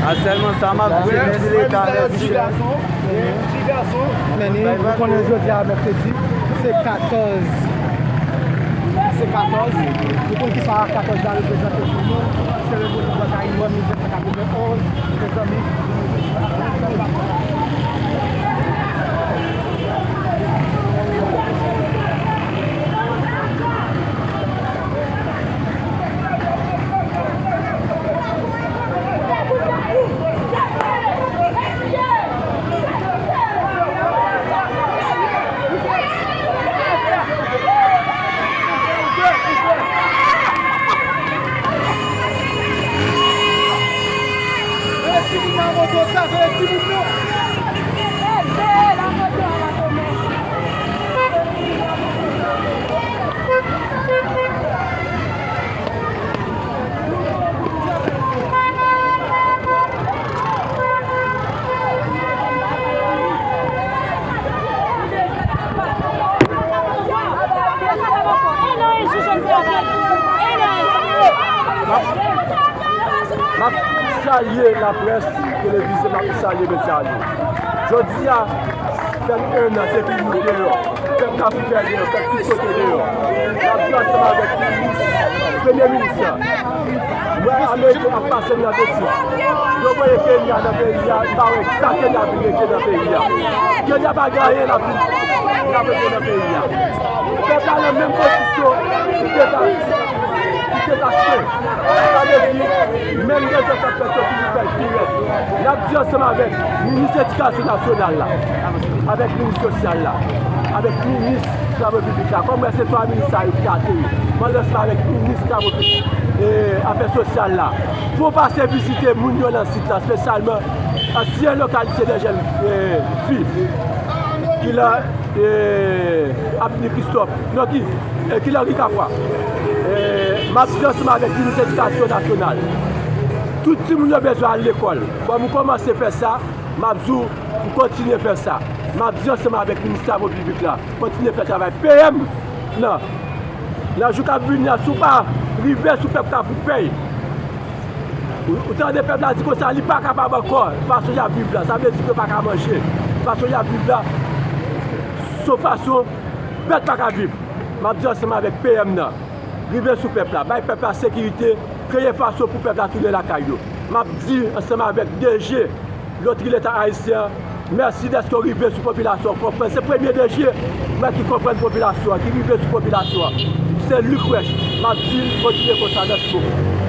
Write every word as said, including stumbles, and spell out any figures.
Aktyèlman, sa m ap di, mèsi Leta, mèsi Leta. Men nou konnen jodi a mèkredi, se katòz. Se katòz. Nou konn kisa katòz la reprezante pou nou. Se reprezante Ayiti, mil sèt san katreven onz, mezanmi. M ap, m ap salye laprès televize, m ap salye medya yo. Jodi a, fè enn an depi nou deyò. Pèp la pou fè deyò, pèp tout kote deyò. N ap viv ansanm avèk minis, premye minis la. Mwen, Ameriken ap pase m nan betiz. Yo voye Kenya nan peyi a, m pa wè sa Kenya vin regle nan peyi a. Kenya pa gen anyen l ap, l ap regle nan peyi a. Pèp la nan menm kondisyon li te ta, li te ta fè. Sa vle di, menm dezòd k ap fèt yo toujou fè l pi rèd. N ap di ansanm avèk minis edikasyon nasyonal la, avèk minis sosyal la, avèk minis travo piblik la. Kòm wè se twa minis sa yo ki ateri. Mwen ansanm avèk minis travo piblik, e, afè sosyal la. Pou pase vizite moun yo nan sit la, espesyalman ansyen lokalite de jèn, e, fi ki la, e, Abny Christophe. Non, ki, e, ki la Rikapwa. E, m ap di ansanm avèk minis edikasyon nasyonal. Tout timoun yo bezwen al lekòl. Bon, m kòmanse fè sa, m ap di w pou kontinye fè sa. M ap di ansanm avèk minis travo piblik la, kontinye fè travay. P M nan, nan jou k ap vini an, si w pa rive sou pèp la pou pèy, ou, ou tande pèp la di konsa li pa kapab ankò, fason y ap viv la, sa vle di ke pa ka manje, fason y ap viv la, se yon fason bèt pa ka viv. M ap di ansanm avèk P M nan, rive sou pèp la, bay pèp la sekirite, kreye fason pou pèp la tounen lakay yo. M ap di ansanm avèk D G Lotri Leta Ayisyen an, mèsi dèske w rive sou popilasyon an, konprann. Se premye D G mwen ki konprann popilasyon an, ki rive sou popilasyon an. Se Luc Rech, m ap di l kontinye konsa, mèsi bokou.